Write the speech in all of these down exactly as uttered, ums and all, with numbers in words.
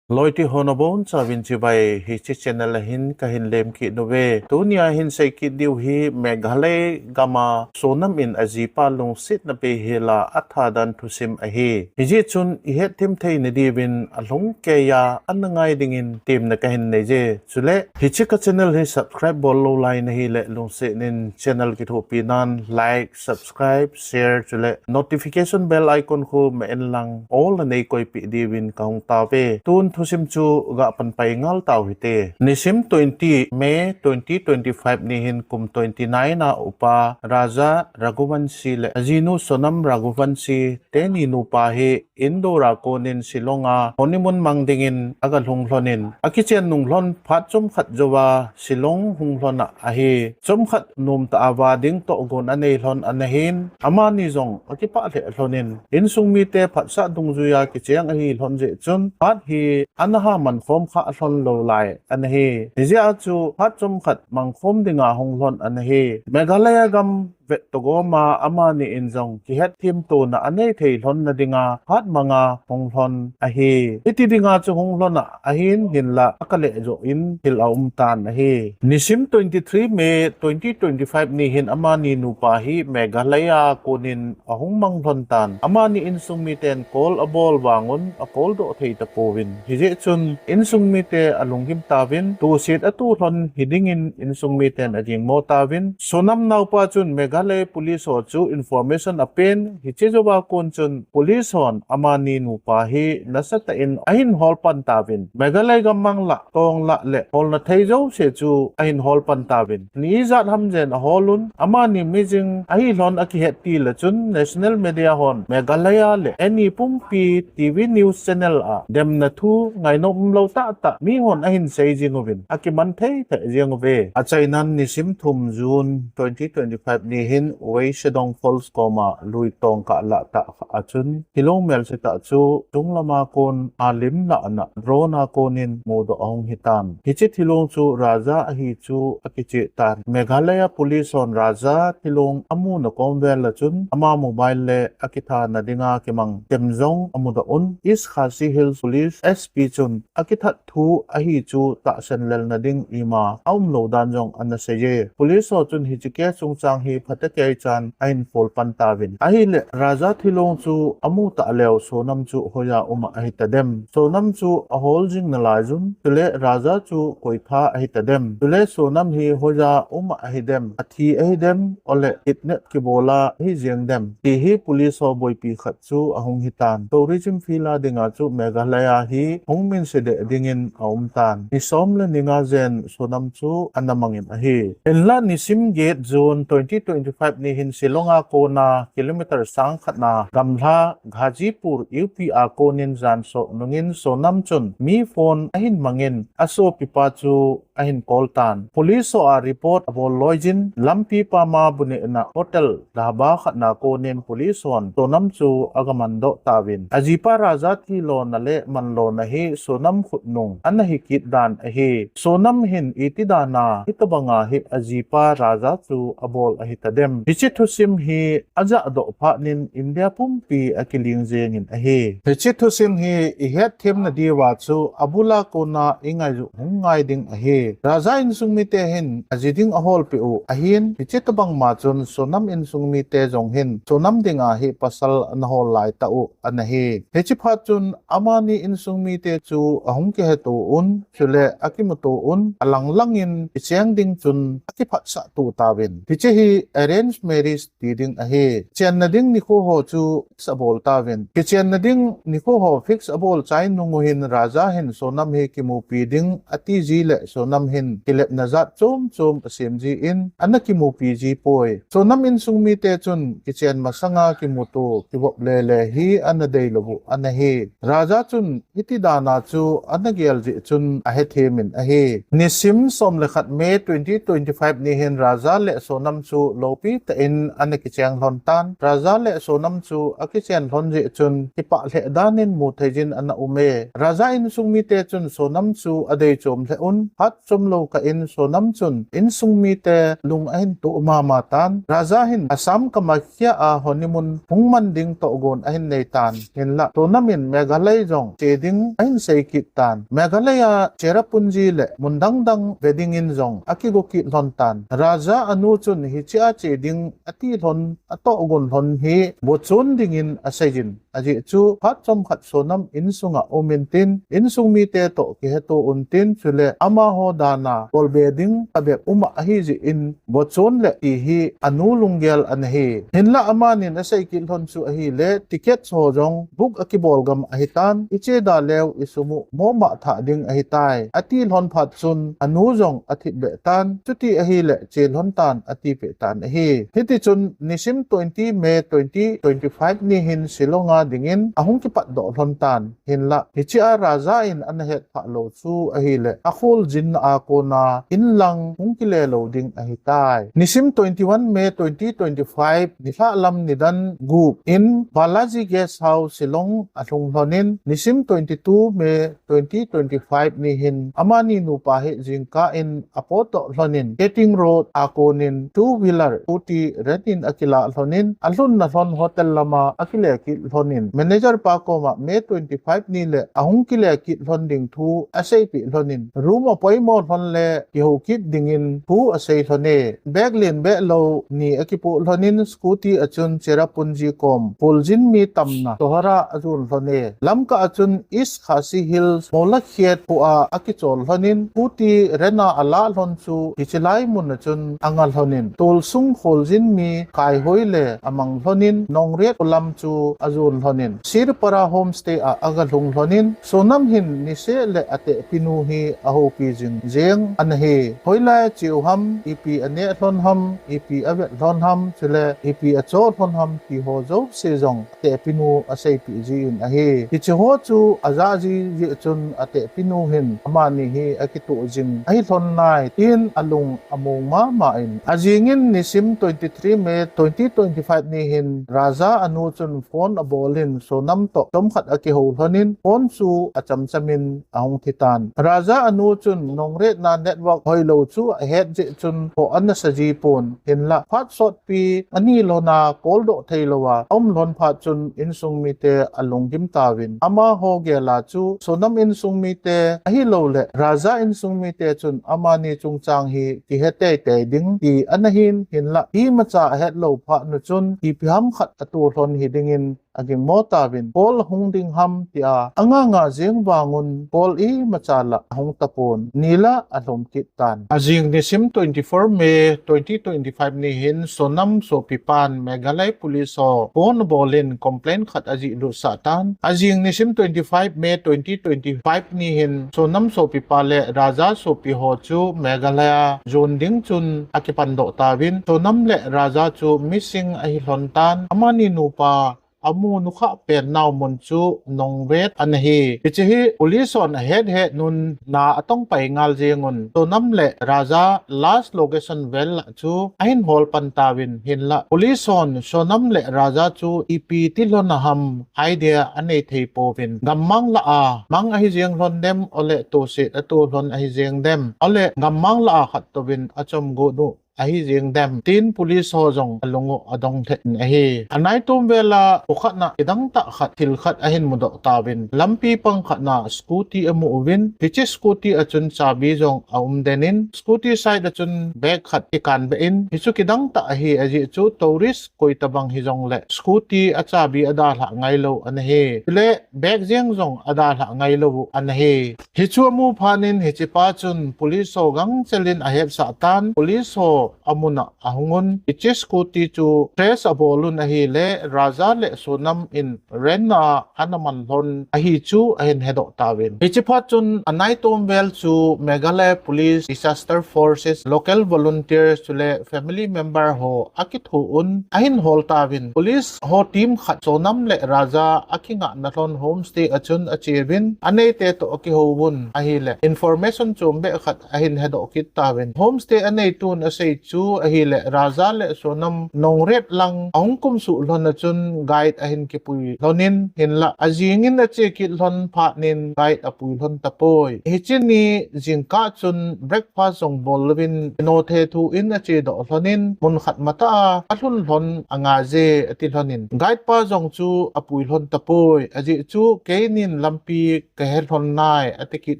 Loite ho nabonchauvin chibai, hiche channel a hin kahin lemkit uve. Tunia hin seikit diu hi Meghalaya gam a Sonam in ajipa lungsetna bei hel a atha dan thusim ahi. Hijeh chun ihet them thei nadiuvin alhung keiya ana ngai dingin temna kahin neiye. Chule hiche ka channel hi subscribe bol lou lai nahile lungset in channel kithopi nan like, subscribe, share chule notification bell icon khu ma en lang all a nei koipeh diuvin kahung tauve. Tun thusim chu gapan pai ngal tau hite. Nisim twenty May twenty twenty-five ni hin kum twenty-nine a upa Raja Raghuvanshi le ajinu Sonam Raghuvanshi teni nupa hi Indore a konin Shillong a honeymoon mang dingin aga lhung lhonin, akichen nung lhon phat chomkhat jouva Shillong hung lhon a ahi. Chomkhat nomtah a va ding tohgon anei lhon ana hin, amani jong akipah lheh lhonin, insung mite phatsah dungjuiya kicheng ahi lhon jeh chun phat hi ana ha man khom kha lhon lou lai ana hi. Hijeh a chu phat chomkhat mang khom dinga hung lhon ana hi. Meghalaya gam vet togoma amani in jong kihet them tona anei thei lhon nadinga phat manga hung lhon ahi. Hiti dinga chu hung lhon a ahin hinla akale joh in thil aum tan ahi. Nisim twenty-three May twenty twenty-five ni hin amani nupa hi Meghalaya konin ahung mang lhon tan. Amani insung miten call abol vangun a call doh thei tapouvin. Hijeh chun insung mite alunggim tauvin, tuset atu lhon hidingin insung miten agingmo tauvin. Sonam naopa chun Meghalaya Police ho chu information apen, hiche jouva kon chun Police hon amani nupa hi nasatah in ahin hol pan tauvin. Meghalaya gammang lah, tong lah le holna thei jouse chu ahin hol pan tauvin. Ni ijat ham jen ahol un, amani mijing ahi lhon akihet til a chun national media hon Meghalaya le N E pumpi T V news channel a demna thu ngainom umlou tahtah mihon ahin sei jing uvin, akiman thei thei jeng uve. Achainan nisim thum June twenty twenty-five ni hin Weishadong Falls koma lui tongkah lah tah a chun thilong melsetah chu chunglama kon a lim lahna drone a konin mudoh ahung hitan. Hiche thilong chu Raja ahi chu akicheh tan. Meghalaya Police hon Raja thilong amuna komvel a chun ama mobile le akithana dinga kimang tem jong amudoh un. East Khasi Hills Police S P chun akithat thu ahi chu tahsan lelna ding ima aumlou dan jong ana seiye. Police ho chun hiche case chungchang hi phatecha chan ahin phol pan tauvin. Ahile Raja thilong chu amu tah leu Sonam chu hoiya um a ahi tadem? Sonam chu ahol jing nalai jun, chule Raja chu koi tha ahi tadem? Chule Sonam hi hoiya um a ahi dem? Athi ahi dem? Ole kidnap kibol a ahi jeng dem? Ti hi police ho boipi khat chu ahung hitan. Tourism field a dinga chu Meghalaya hi hung minse deh dingin aum tan. Ni som le ni nga jen Sonam chu ana mangin ahi. Hinla nisim get June twenty twenty-five ni hin Shillong a kona kilometer sang khatna gamla Ghazipur U P a konin jansoh nungin Sonam chun mi phone ahin mangin asopipa chu ahin call tan. Police ho a report abol loijin lampi pama bunehna hotel dhaba khatna konin police hon Sonam chu aga mandoh tauvin. Ajipa Raja thilona le manlona hi Sonam khutnung ana hi kit dan ahi. Sonam hin iti dana hitobanga hi ajipa Raja chu abol ahi tadem? Hiche thusim hi ajahdoh phat in India pumpi akiling jengin ahi. Hiche thusim hi ihet them nadiuva chu abula kona ingailut hung ngai ding ahi. Raja insung mite hin aji ding aholpeh u ahin, hiche tobangma chun Sonam insung mite jong hin Sonam dinga hi pasal ana hol lai tah u ana hi. Hiche phat chun amani insung mite chu ahung kiheto un, chule akimuto un, alang langin kicheng ding chun akiphatsah to tauvin. Hiche hi arranged marriage ti ding ahi. Chenna ding nikho ho chu fix abol tauvin. Kichenna ding nikho ho fix abol chai nung u hin Raja hin Sonam hi kimupi ding ati ji le Sonam hin kilepna jat chom chom asem jin ana kimupi ji poi. Sonam insung mite chun kichen masanga kimuto kivop lele hi ana deilou u ana hi. Raja chun hiti dana chu ana gel jeh chun ahethemin ahi. Nisim som le khat May twenty twenty-five ni hin Raja le Sonam chu lopi tah in ana kicheng lhon tan. Raja le Sonam chu akichen lhon jeh chun kipah lheh danin mu theijin ana um e. Raja insung mite chun Sonam chu adei chom lheh un, phat chomlou kah in Sonam chun insung mite lung ahin toh mama tan. Raja hin Assam gam a kia a honeymoon hung man ding tohgon ahin nei tan. Hinlah Sonam in Meghalaya jong che ding ahin sei kit tan. Meghalaya a Cherrapunji le mun dang dang ve dingin jong akigo kit lhon tan. Raja anu chun hichea che ding ati lhon, atohgon lhon hi bochun dingin asei jin. Ajeh chu phat chomkhat Sonam insunga um intin, insung mite toh kiheto untin, chule amaho dan a bolbe ding abep um ahi jeh in bochun le ti hi anu lunggel ana hi. Hinlah amanin asei kit lhon chu ahile ticket ho jong book akibol gam ahitan, iche da leu isum u moma thah ding ahitai ati lhon phat chun anu jong athip beh tan, chuti ahile che lhon tan ati peh tan ahi. Hitichun nisim twenty May twenty twenty-five ni hin Shillong a dingin ahung kipat doh lhon tan. Hinlah hichea Raja in ana het phah lou chu ahile, akholjin a kona inlang hung kile lou ding ahitai. Nisim twenty-one May twenty twenty-five nilhah lam nidan gup in Balaji Guest House Shillong alhung lhon in, nisim twenty-two May twenty twenty-five ni hin amani nupa hi jingkah in apot doh lhon in, Keating Road a konin two wheeler scooty rent in akilah lhon in, alhunna lhon hotel lama akile kit lhon in, manager pa koma May twenty-five ni le ahung kile kit lhon ding thu aseipeh lhon in, room apoimo lhon le kihou kit dingin thu asei lhon e. Bag len beh lou ni akipoh lhon in, scooty a chun Cherrapunji kom kholjin mi tamna Sohra ajon lhon e. Lamkah a chun East Khasi Hills Molakhet kho a akichol lhon in, scooty rent a alah lhon chu hiche lai mun a chun anga lhon in, tolsung kholjin mi Kaihoi le amang lhon in, Nongret kho lam chu ajon lhon in, Sirpara Homestay a aga lhung lhon in, Sonam hin niseh le atehpinu hi ahoupi jing jeng ana hi. Hoilai acheu ham, ipi aneh lhon ham, ipi avet lhon ham, chule ipi acho lhon ham ti ho jouse jong atehpinu aseipeh jin ahi. Hiche ho chu ajah ji jeh chun atehpinu hin amani hi akitoh jing ahi lhon nai tin alung among mama in. Ajing in nisim twenty-three May twenty twenty-five ni hin Raja anu chun phone abol in Sonam toh chomkhat akihou lhon in phone chu achamcham in ahung thi tan. Raja anu chun Nongret na network hoilou chu ahet jeh chun kho ana sa ji pon. Hinlah phat sotpi ani lhon a call doh thei lou a aum lhon phat chun insung mite alunggim tauvin, amaho gel a chu Sonam insung mite ahilou le Raja insung mite chun amani chungchang hi kihe teitei ding ti ana hin, hinlah imacha ahet lou phat nu chun ipi ham khat ato lhon hi dingin agingmo tauvin, call hung ding ham tia anga nga jeng vangun call imacha la ahung tapon, ni la alhum kit tan. Ajing nisim twenty-four May twenty twenty-five ni hin Sonam sopipan Meghalaya Police ho phone abol in complaint khat ajih lut sah tan. Ajing nisim twenty-five May twenty twenty-five ni hin Sonam sopipa le Raja sopi ho chu Meghalaya jon ding chun akipan doh tauvin, Sonam le Raja chu missing ahi lhon tan. Amani nupa amu nukhah pen nau mun chu Nongret ana hi. Hiche hi police hon ahet het nun na atong pai ngal jeng un, Sonam le Raja last location vel lah chu ahin hol pan tauvin, hinlah police hon Sonam le Raja chu ipi ti lhon a ham idea anei thei pouvin, gammang lah a mang ahi jeng lhon dem, ole toset ato lhon ahi jeng dem, ole gammang lah a khat touvin achom got u ahi jeng dem tin police ho jong alung u adong lheh in ahi. Anaitom vel a kho khat na kidang tah khat thil khat ahin mudoh tauvin, lampi pang khat na scooty amu uvin, hiche scooty a chun chabi jong aum den in, scooty side a chun bag khat kikan beh in, hichu kidang tah ahi, ajeh chu tourist koi tabang hijongle scooty achabi adalhah ngailou ana hi. Chule bag jeng jong adalhah ngailou u ana hi. Hichu amu phat in hichepa chun police ho gangchel in ahetsah tan, police ho amun a ahung un, hiche scooty chu trace abol un ahile Raja le Sonam in rent a ana man lhon ahi chu ahin hedoh tauvin. Hiche phat chun anaitom vel chu Meghalaya Police, Disaster Forces, local volunteers chule family member ho akitho un ahin hol tauvin. Police ho team khat Sonam le Raja akingah na lhon homestay a chun acheuvin, aneite toh akihou un ahile information chombeh khat ahin hedoh kit tauvin. Homestay aneitun asei chu ahile Raja le Sonam nongret lang ahung kumsuh lhon a chun guide ahin kipui lhonin, hinlah ajingin ache kit lhon phatnin guide apui lhon tapoi. Hiche ni jingkah chun breakfast jong bol louvin, Pinothe thu in achedoh lhonin, mun khat matah a alhun lhon angaije ati lhonin, guide pa jong chu apui lhon tapoi. Ajeh chu keinin lampi kahe lhon nai ati kit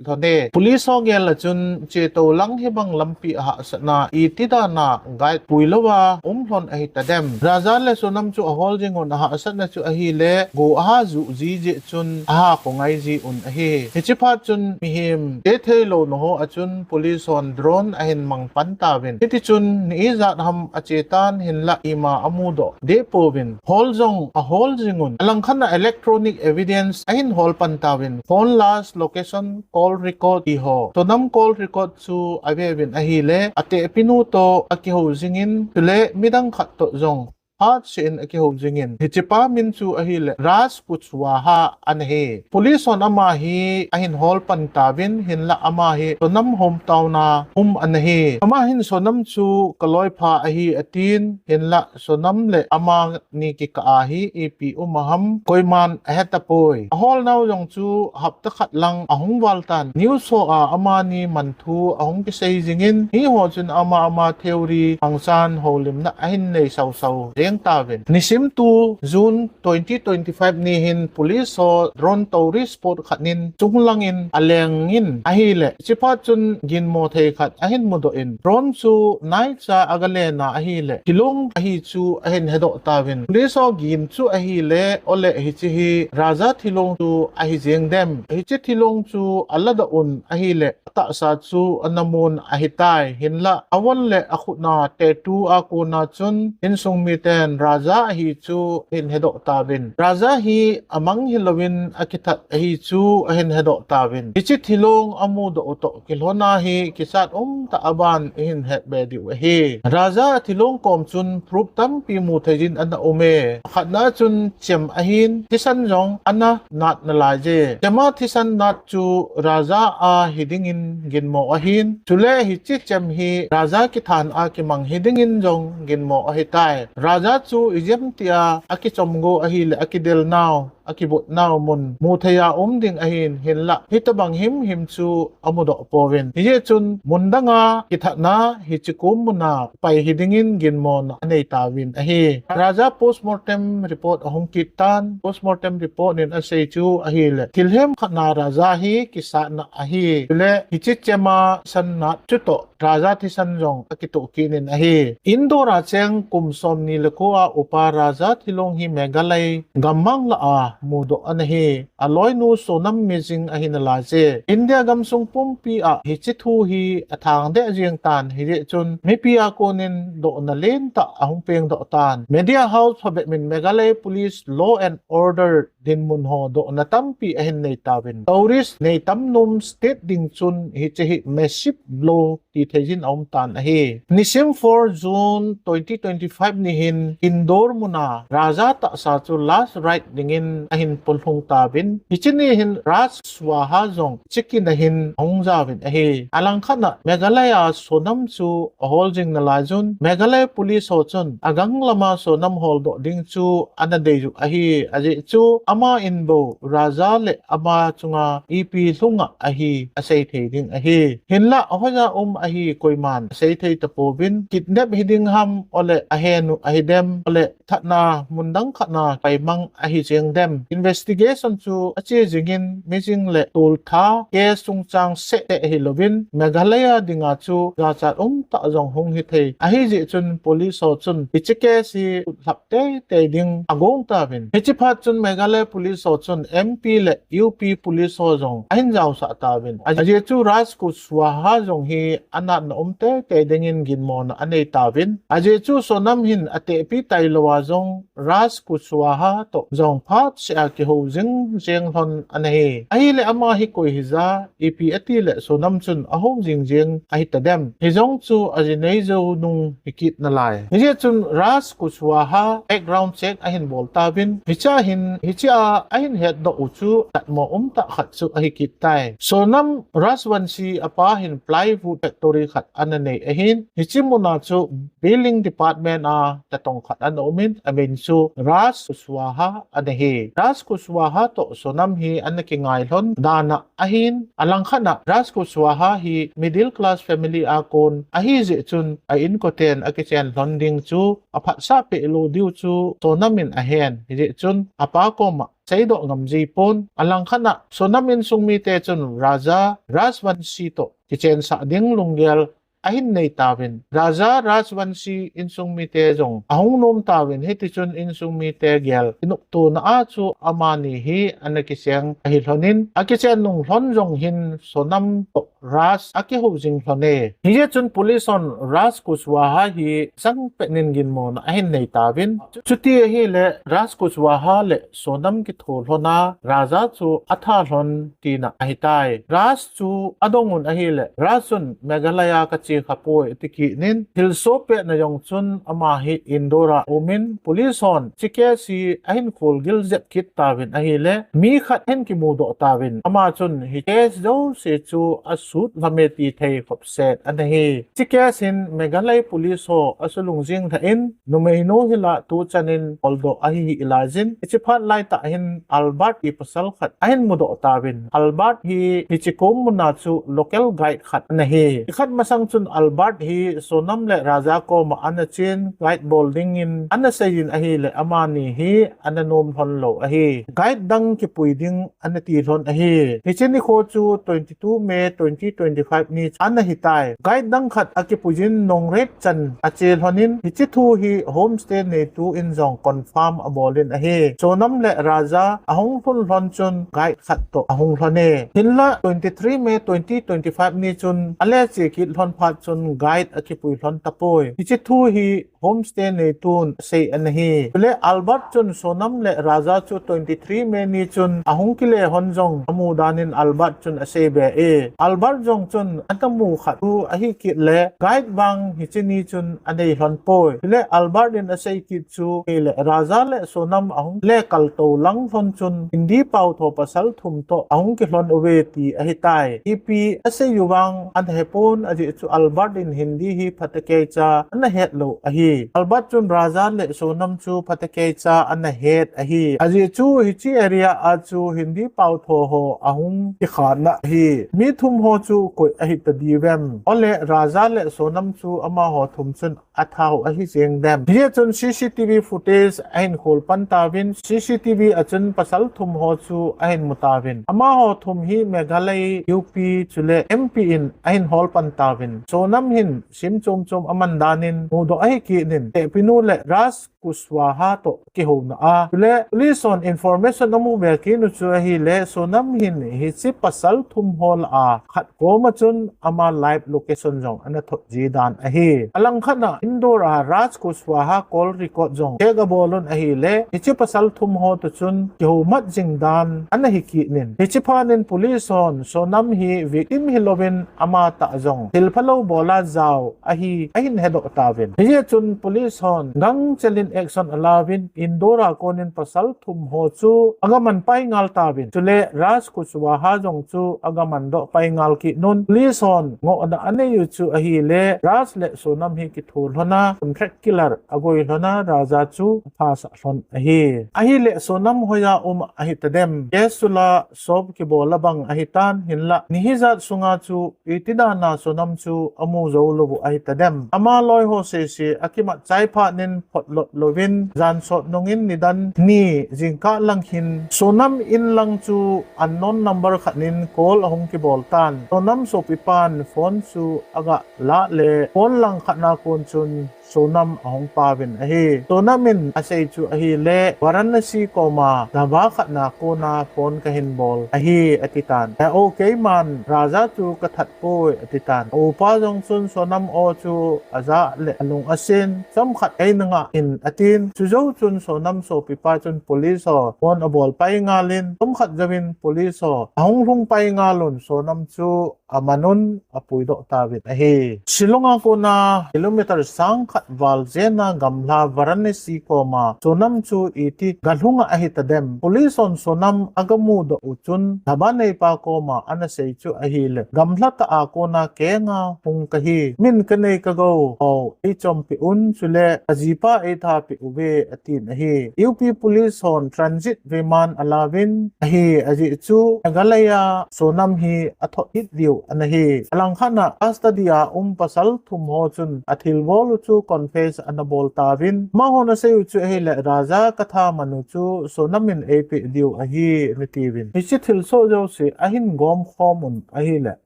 lhon e. Police ho gel a chun, chetou lang hibang lampi ahahsatna iti dana guide pui louva um lhon ahi tadem? Raja le Sonam chu ahol jing un, ahahsatna chu ahile go aha juh ji jeh chun aha khongai ji un ahi. Hiche phat chun mihem che theilou na ho a chun police hon drone ahin mang pan tauvin. Hiti chun ni ijat ham ache tan, hinlah ima amudoh deh pouvin. Hol jong ahol jing un. Alangkhat a electronic evidence ahin hol pan tauvin. Phone last, location, call record ti ho. Sonam call record chu aveuvin ahile, atehpi nu toh akihou jingin, chule midang khat toh jong phatseh in akihou jingin, hichepa min chu ahile Raj Kushwaha anahi. Police hon ama hi ahin hol pan tauvin, hinlah ama hi Sonam hometown a um anahi. Ama hin Sonam chu kaloipha ahi atin, hinlah Sonam le amani kikah a hi ipi um a ham koiman ahe tapoi. Ahol nau jong chu hapta khat lang ahung val tan, news ho a amani man thu ahung kisei jingin, mi ho chun ama ama theory mangchan houlimna ahin nei sausau jeng tauvin. Nisim two June twenty twenty-five ni hin police ho drone tourist spot khat nin chunglang in aleng in ahile, hiche phat chun ginmo thei khat ahin mudoh in, drone chu naicha aga len a ahile, thilong ahi chu ahin hedoh tauvin. Police ho gin chu ahile, ole hiche hi Raja thilong chu ahi jeng dem? Hiche thilong chu aladoh un ahile, atahsa chu ana mun ahitai, hinlah avon le akhut a tattoo a kona chun insung miten Raja ahi chu ahin hedoh tauvin. Raja hi amang hilouvin akithat ahi chu ahin hedoh tauvin. Hiche thilong amudoh u toh kilhon a hi kichat umtah a ban ihin hetbe diu ahi. Raja thilong kom chun proof tampi mu thei jin ana um e. Khatna chun chem ahin, thisan jong ana nat nalai je. Chema thisan nat chu Raja a hidingin ginmo ahin, chule hiche chem hi Raja kithan a kimang hidingin jong ginmo ahitai. Raja chu ijemtia akichom go ahile akidel nau, akibut nau mun mu thei a um ding ahin, hinlah hitobang himhim chu amudoh pouvin. Hijeh chun mundang a kithatna hiche kum mun a pai hidingin ginmona anei tauvin ahi. Raja postmortem report ahung kit tan, postmortem report nin asei chu ahile, thilhem khat na Raja hi kisatna ahi. Chule hiche chema thisan nat chu toh Raja thisan jong akitoh kit in ahi. Indore a cheng kum somni le ko a upa Raja thilong hi Meghalaya gammang lah a mudoh anahi. Aloinu Sonam mijing ahi nalaije. India gamsung pumpi a hiche thu hi athang deh jeng tan, hijeh chun mipi a konin dohna lentah ahung pengdoh tan. Media house phabep in Meghalaya Police law and order dinmun ho dohna tampi ahin nei tauvin. Tourist nei tam nom state ding chun hiche hi massive blow ti thei jin aum tan ahi. Nisim four June twenty twenty-five ni hin Indore mun a Raja tahsa chu last ride dingin ahin pullhung tauvin. Hiche ni hin Raj Kushwaha jong hiche kin a hin ahung jaovin ahi. Alangkhat a Meghalaya Sonam chu ahol jing nalai jun, Meghalaya Police ho chun agang lama Sonam holdoh ding chu ana dei u ahi, ajeh chu ama in bou Raja le ama chunga ipi lhunga ahi asei thei ding ahi. Hinlah ahoiya um ahi koiman asei thei tapouvin, kidnap hiding ham, ole ahen u ahi dem, ole thatna mundang khat na paimang ahi jeng dem. Investigation chu ache jingin mijing le toltha case chungchang seh teh ahilouvin, Meghalaya dinga chu jachat umtah jong hung hithei ahi jeh chun police ho chun hiche case hi utlhap teitei ding agong tauvin. Hiche phat chun Meghalaya Police ho chun M P le U P Police ho jong ahin jaosah tauvin. Ajeh chu Raj Kushwaha jong hi anatna um teitei dingin ginmona anei tauvin. Ajeh chu Sonam hin atehpi tailou a jong Raj Kushwaha toh jong phat seh a kiho jing jeng lhon ana hi. Ahile ama hi koi hija, ipi ati le Sonam chun aho jing jeng ahi tadem. Hijong chu aji nei jou nung hi kit nalai. Hijeh chun Raj Kushwaha background check ahin bol tauvin, hichea hin, hichea ahin hetdoh u chu tatmo umtah khat chu ahi kit tai. Sonam Rajvanshi apa hin plywood factory khat ana nei ahin, hiche muna chu building department a tatong khat ana umin, amin chu Raj Kushwaha ana hi. Raj Kushwaha toh Sonam hi ana kingai lhon dan a ahin, alangkhat a Raj Kushwaha hi middle class family a kon ahi jeh chun a inkoten akichen lhon ding chu aphatsah peh lou diu chu Sonam in ahen, hijeh chun apa koma seidoh ngam jipon. Alangkhat a Sonam insung mite chun Raja Rajvanshi toh kichensah ding lunggel ahin nei tauvin, Raja Rajvanshi insung mite jong ahung nom tauvin, hitichun insung mite gel kinoptona a chu amani hi ana kiseng ahi lhonin, akichen nung lhon jong hin Sonam toh Raj akiho jing lhon e. Hijeh chun police hon Raj Kushwaha hi sangpet nin ginmona ahin nei tauvin, chuti ahile Raj Kushwaha le Sonam kitho lhon a Raja chu atha lhon tina ahitai. Raj chu adong un ahile, Raj chun Meghalaya kache khapoi ati kit nin, thilsoh petna jong chun ama hi Indore a umin, police hon hiche case hi ahin kholgil jep kit tauvin ahile, mi khat ahin kimudoh tauvin, ama chun hiche case jouse chu asut lhame ti thei khopset ana hi. Hiche case hin Meghalaya police ho asulungjing lheh in, numeinu hi la tuchan in holdoh ahi hih laijin, hiche phat laitah hin Albert ti pasal khat ahin mudoh tauvin, Albert hi hiche kom muna chu local guide khat ana hi. Nikhat masang chun Albert hi Sonam le Raja koma ana chen, guide bol dingin ana seiyin ahile, amani hi ana nom lhon lou ahi. Guide dang kipui ding ana ti lhon ahi. Hiche nikho chu twenty-two May twenty twenty-five ni ana hitai. Guide dang khat akipuiyin Nongrep chan ache lhonin, hiche thu hi homestay neitu in jong confirm abolin ahi. Sonam le Raja ahung lhun lhon chun guide khat toh ahung lhon e. Hinla twenty-three May twenty twenty-five ni chun ale che kit lhon phat chun guide akipui lhon tapoi. Hiche thu hi homestay neitun asei ana hi. Chule Albert chun Sonam le Raja chu twenty-three May ni chun ahung kile lhon jong amu danin Albert chun asei be e. Albert jong chun ana mu khat thu ahi kit le guide vang hiche ni chun anei lhon poi. Chule Albert in asei kit chu, kei le Raja le Sonam ahung lekal to lang lhon chun Hindi paotho pasal thum toh ahung kilhon uve ti ahitai. Ipi asei u vang ana hepon, ajeh chu Albert in Hindi hi phatecha ana het lou ahi. Albert chun Raja le Sonam chu phatecha ana het ahi. Ajeh chu hiche area a chu Hindi paotho ho ahung kikhana ahi. Mi thum ho chu koi ahi tadiuvem? Ole Raja le Sonam chu amaho thum chun atha u ahi jeng dem? Hijeh chun C C T V footage ahin khol pan tauvin, C C T V a chun pasal thum ho chu ahin mu tauvin. Amaho thum hi Meghalaya, U P chule M P in ahin hol pan tauvin. Sonam hin sim chom chom aman danin mudoh ahi kit in, tehpinu le Raj Kushwaha toh kihouna a, chule police hon information amu be kit u chu ahile, Sonam hin hiche pasal thum ho lah a khat koma chun ama live location jong ana thot ji dan ahi. Alangkhat a Indore a Raj Kushwaha call record jong check abol un ahile, hiche pasal thum ho toh chun kihoumat jing dan ana hi kit in, hiche phat in police hon Sonam hi victim hilouvin ama tah jong thil phalou bol a jao ahi ahin hedoh tauvin. Hijeh chun police hon gangchel in action alauvin Indore a konin pasal thum ho chu aga man pai ngal tauvin. Chule Raj Kushwaha jong chu aga man doh pai ngal kit un, police hon ngohna anei u chu ahile, Raj le Sonam hi kitho lhon a, contract killer agoi lhon a, Raja chu aphasah lhon ahi. Ahile Sonam hoiya um ahi tadem? Case chu la solve kibol abang ahitan, hinla ni hijat sunga chu iti dan a Sonam chu amu jou lou u ahi tadem? Ama loi ho sese akimat chai phat in photlot louvin, jan sot nungin nidan ni jingkah lang hin Sonam in lang chu unknown number khat in call ahung kibol tan. Sonam sopipan phone chu aga lah le phone langkhat na kon chun Sonam ahung pauvin ahi. Sonam in asei chu ahile, Varanasi koma dhaba khat na kona phone kahin bol ahi ati tan. He o, keiman Raja chu kathat poi ati tan. A upa jong chun Sonam o chu ajah le alung asin, chomkhat eina ngah in atin. Chujou chun Sonam sopipa chun police ho phone abol pai ngalin, chomkhat jouvin police ho ahung lhung pai ngalun Sonam chu amanun apuidoh tauvin ahi. Shillong a kona kilometer sangkhat val jena gamla Varanasi koma Sonam chu iti galhunga ahitadem? Police hon Sonam agamudoh u chun lhaba neipa koma anasei chu ahile, gamla tah a kona kenga hung kahi, min kanei kagou ho eichompi un, chule kajipa eithapi uve, atin ahi. U P police hon transit remand alauvin ahi, ajeh chu Meghalaya Sonam hi athot hit diu anahi. Alangkhat a custody a um pasal thum ho chun athilbol u chu confess anabol tauvin, amahon asei u chu ahile, Raja katha man u chu Sonam in eipeh diu ahi, anatiuvin. Hiche thilsoh jouse ahin gomkhom un ahile,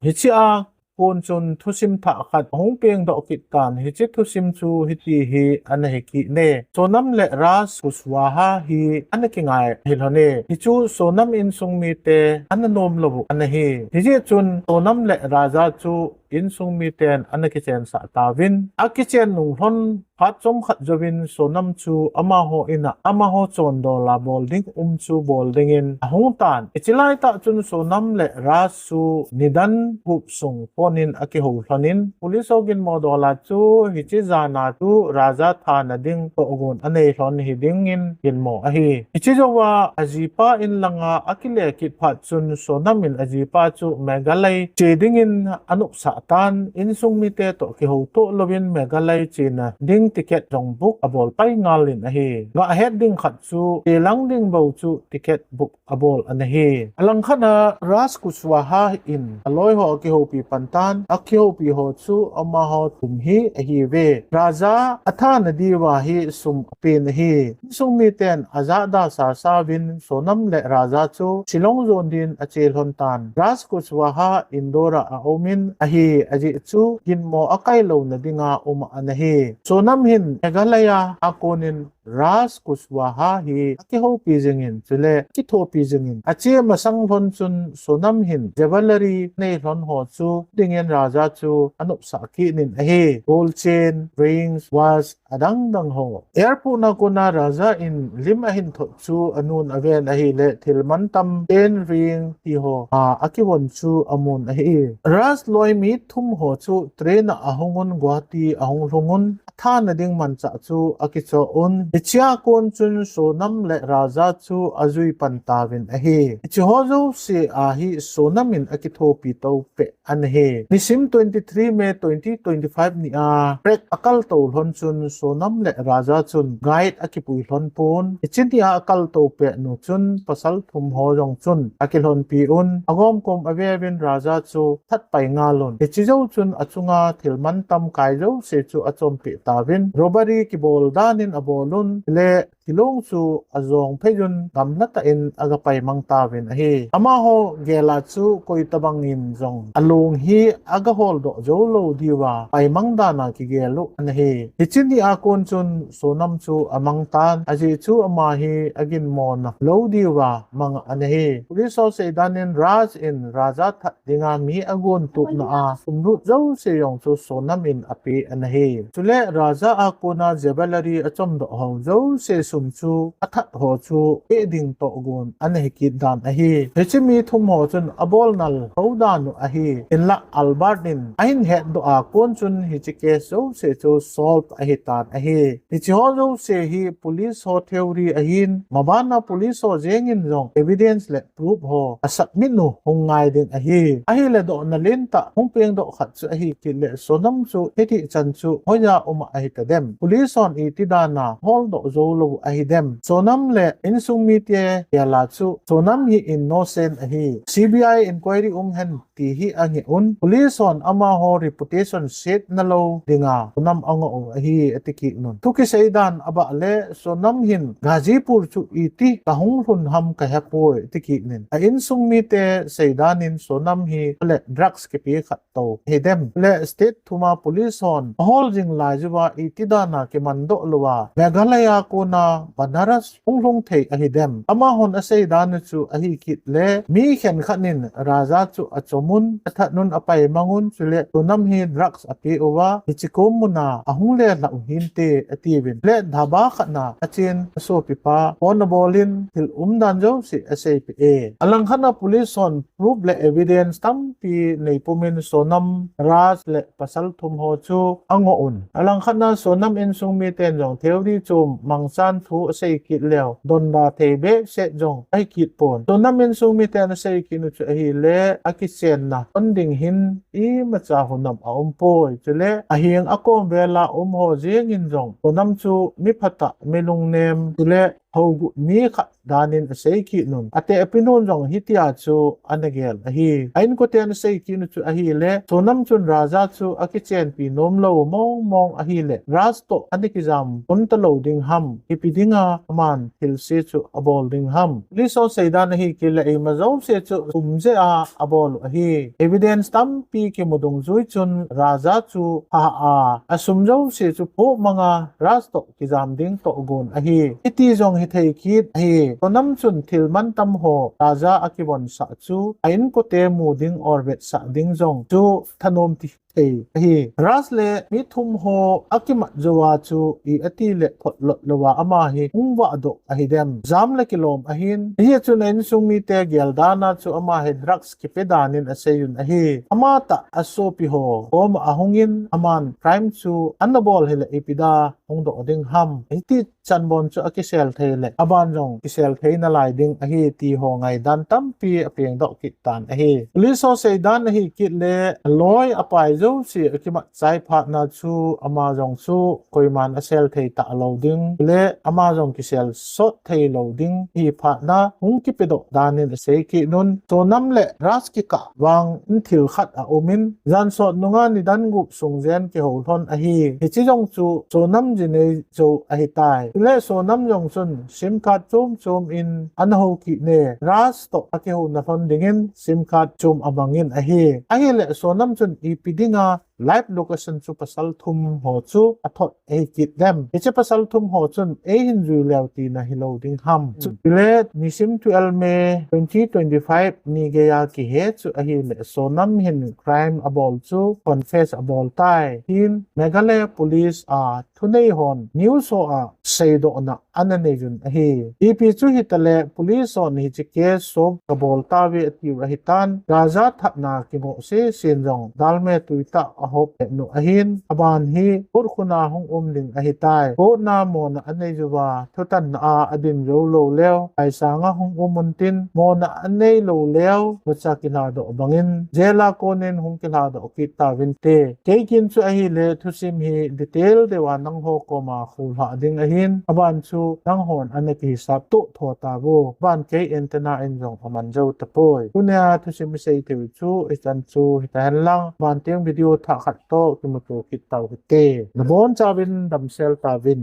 hiche a kon chun thusim thah khat ahung pengdoh kit tan, hiche thusim chu hiti hi anahi kit e. Sonam le Raj Kushwaha hi anakingai hilhon e. Hichu Sonam insung mite ananom lou u anahi. Hijeh chun Sonam le Raja chu insung miten anakichensah tauvin, akichen nung lhon phat chomkhat jouvin Sonam chu amaho in a, amaho chondola bol ding um chu bol dingin ahung tan. Hiche laitah chun Sonam le Raj chu nidan gup sung phone in akihou lhonin, police ho ginmo dola chu hiche jana chu Raja thana ding tohgon anei lhon hidingin ginmo ahi. Hiche jouva ajipa in langa akile kit phat chun Sonam in ajipa chu Meghalaya che dingin anopsah tan, insung mite toh kihouto louvin Meghalaya chena ding ticket jong book abol pai ngalin ahi. Gah het ding khat chu, che lang ding bou chu ticket book abol anahi. Alangkhat a Raj Kushwaha in aloi ho akihoupi pan tan, akihoupi ho chu amaho thum hi ahiuve. Raja athana diuva hi sum apen ahi. Insung miten ajahda sasa uvin Sonam le Raja chu Shillong jon din ache lhon tan. Raj Kushwaha Indore a aumin ahi, ajeh chu ginmo akai louna dinga um anahi. Sonam hin Meghalaya a konin Raj Kushwaha hi akihoupi jingin, chule akithopi jingin, ache masang lhon chun Sonam hin jewellery nei lhon ho chu dingin Raja chu anopsah kit in ahi. Gold chain, rings, watch, adang dang ho. Airport a kona Raja in lim ahin thot chu anun aven ahile, thil mantam, chain, ring ti ho a, akivon chu amun ahi. Raj loi mi thum ho chu train a ahung un, Guwahati ahung lhung un, athana ding manchah chu akichoh un. Hichea kon chun Sonam le Raja chu ajui pan tauvin ahi. Hiche ho jouse a hi Sonam in akithopi tou peh anahi. Nisim twenty-three May twenty twenty-five ni a, break akaltou lhon chun Sonam le Raja chun guide akipui lhon pon. Hiche nia akaltou pet nu chun pasal thum ho jong chun akilhonpi un. Agomkom aveuvin Raja chu that pai ngal un. Hiche jou chun achunga thil mantam kai jouse chu achompeh tauvin, robbery kibol danin abol un. Le thilong chu ajong phei un gamla tah in agapai mang tauvin ahi. Amaho gel a chu koi tabang in jong along hi agahol doh jou lou diuva pai mang dan a kigel u anahi. Hiche nia kon chun Sonam chu amang tan, ajeh chu ama hi aginmo na lou diuva mang anahi. Police ho seidan in Raj in Raja that dinga mi agon tupna a sum lut jouse jong chu Sonam in ape anahi. Chule Raja a kona jewellery achomdoh ho jouse sum chu athat ho chu pe ding tohgon anahi kit dan ahi. Hiche mi thum ho chun abolnal ho dan u ahi. Hinlah Albert in ahin hetdoh a kon chun hiche case jouse chu solve ahitan ahi. Hiche ho jouse hi police ho theory ahin, maban a police ho jeng in jong evidence le proof ho asubmit u hung ngai ding ahi. Ahile dohna lentah hung pengdoh khat chu ahi kit le, Sonam chu hiti chan chu hoiya um a ahitadem? Police hon iti dan a holdoh jou lou ahidem? Sonam le insung mite gel a chu Sonam hi innocent ahi. C B I inquiry um hen ti hi angeh un. Police hon amaho reputation set na lou dinga Sonam angoh u ahi ati kit un. Thu kisei dan abah le Sonam hin Ghazipur chu iti kahung lhun ham kahepoi ati kit in. A insung mite seidan in Sonam hi le drugs kipe khat to hidem. Le state thuma police hon ahol jing lai jouva iti dana kimandoh louva Meghalaya kona Banaras hung lhung thei ahidem. Amahon asei dan chu ahi kit le mi khenkhat in Raja chu achomun, athat un apai mangun, chule Sonam hi drugs apeh uva, hiche kom muna ahung lelhah u hinte atiuvin. Le dhaba khatna achen asopipa phone abolin thil umdan jouse aseipeh e. Alangkhatna police hon proof le evidence tampi neipumin Sonam, Raj le pasal thum ho chu angoh un. Alangkhatna Sonam insung miten jong theory chom mangchan thu asei kit leu, donda thei behseh jong ahi kit pon. Sonam insung miten asei kit u chu ahile, akichenna hon ding hin imacha hunam aumpoi. Chule aheng akom vela um ho jengin jong Sonam chu mi phatah, mi lungnem, chule hougut mi khat danin asei kit un. Atehpi nun jong hitia chu ana gel ahi. A inkoten asei kit u chu ahile, Sonam chun Raja chu akichenpi nomlou mong mong ahile, Raj toh ana kijam pon talou ding ham, ipi dinga aman thilse chu abol ding ham. Police hon seidan ahi kit le, eima jouse chu sum jeh a abol u ahi. Evidence tampi kimu dungjui chun Raja chu hah a, asum jouse chu phoh manga Raj toh kijam ding toh gon ahi. Hiti jong hithei kit ahi. Sonam chun thil mantam ho Raja akivonsah chu a inkote mu ding or vetsah ding jong chu thanom ti thei ahi. Raj le mi thum ho akimat jouva chu i ati le photlot louva ama hi hung vahdoh ahidem. Jam le kilom ahin. Hijeh chun a insung mite gel dana chu ama hi drugs kipe danin asei un ahi. Amatah asopi ho koma ahungin aman crime chu ana bol hile ipi dia hung doh ding ham. Hiti chanbon chu akisel thei le aban jong kisel thei nalai ding ahi ti ho ngaidan tampi apengdoh kit tan ahi. Police ho seidan ahi kit le, aloi apai jouse akimat chai phatna chu ama jong chu koiman asel thei talou ding le ama jong kisel sot theilou ding hi phatna hung kipedoh danin asei kit un. Sonam le Raj kikah vangin thil khat aumin, jan sot nunga nidan gup sung jen kihou lhon ahi. Hiche jong chu Sonam jinei jou ahitai. Chule Sonam jong chun sim card chom chom in ana hou kit e. Raj toh akihouna lhon dingin sim card chom amangin ahi. Ahile Sonam chun ipi dinga live location chu pasal thum ho chu athot ahi kit dem. Hiche pasal thum ho chun eihin jui leu tina hilou ding ham. Chule nisim twelve May twenty twenty-five ni geiya kihe chu ahile Sonam hin crime abol chu confess abol tai. Hin Meghalaya Police a thunei hon news ho a seidohna ana nei un ahi. Ipi chu hitale police hon hiche case solve kabol tauve atiu ahitan, Raja thatna kingoh sesen jong dalme tuitah ahop lheh u ahin, aban hi court khuna hung um ding ahitai. Court na mona anei uva thutanna a adin jou lou leu, aisanga hung um untin, mona anei lou leu, vacha kilhadoh bangin, jail a konin hung kilhadoh kit tauvinte. Kei kin chu ahile thusim hi detail deuva nangho koma kholhah ding ahin, aban chu nanghon ana kihisap toh tho tauvo. Aban kei antenna in jong aman jou tapoi. Tunia thusim isei theiu chu hichan chu hita henlang, aban teng video thah khat toh kimuto kit tau hite. Nabonchauvin damsel tauvin.